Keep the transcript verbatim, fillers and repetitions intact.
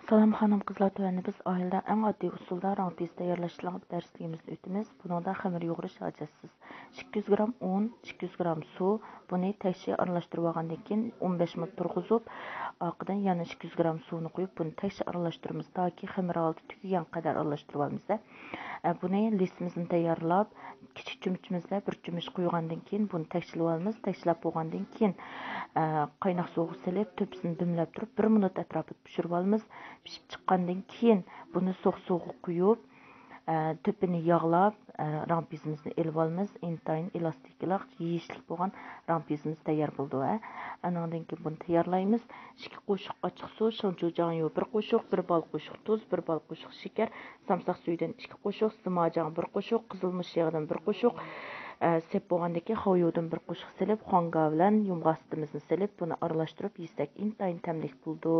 سالام خانىم قىزلار، تۆۋەندە بىز ئائىلىدە ئەڭ ئاددىي ئۇسۇلدا راڭ پىيىزى تەييارلاش دەرسلىكىمىزنى ئۆتىمىز. بۇنىڭدا خېمىر يۇغۇرۇش ھاجەتسىز. ئىككى يۈز گرام ئۇن، ئىككى يۈز گرام سۇ، بۇنى تەكشى ئارىلاشتۇرۇپ ئالغاندىن كېيىن ئون بەش مىنۇت تۇرغۇزۇپ، ئارقىدىن يەنە ئىككى يۈز گرام سۇنى قۇيۇپ، بۇنى تەكشى ئارىلاشتۇرىمىز، تاكى خېمىر ھالىتى تۈگىگەن قەدەر ئارىلاشتۇرۇپ ئالىمىز. ئە، بۇنى لىسىمىزنى تەييارلاپ، كىچىك چۆمۈچىمىزدە بىر چۆمۈچ قۇيغاندىن كېيىن بۇنى تەكشىلەپ ئالىمىز. تەكشىلەپ بولغاندىن كېيىن، ئە، قايناق سۇغا سېلىپ، تۆپىسىنى دۈملەپ تۇرۇپ، بىر مىنۇت ئەتراپىدا پىشۇرۇپ ئالىمىز. پىشىپ چىققاندىن كېيىن بۇنى سوغۇق سۇغا قۇيۇپ، ئە، تۆپىنى ياغلاپ، ئە، راڭ پىيىزىمىزنى ئېلىپ ئالىمىز. ئىنتايىن ئېلاستىكىلىق، يېيىشلىك بولغان راڭ پىيىزىمىز تەييار بولىدۇ. ئە، ئانىڭدىن كېيىن بۇنى تەييارلايمىز. ئىككى قوشۇق ئاچچىق سۇ، شېڭجۇجاڭيۇ بىر قوشۇق، بىر بال قوشۇق تۇز، بىر بال قوشۇق شېكەر، سامساق سۈيىدىن ئىككى قوشۇق، زىماجاڭ بىر قوشۇق، قىزىلمۇچ يېغىدىن بىر قوشۇق، ئە، سېپ بولغاندىن كېيىن خاۋيۇدىن بىر قوشۇق سېلىپ، خۇاڭگا بىلەن يۇمغا سۈتىمىزنى سېلىپ، بۇنى ئارىلاشتۇرۇپ يېسەك ئىنتايىن تەملىك بولىدۇ.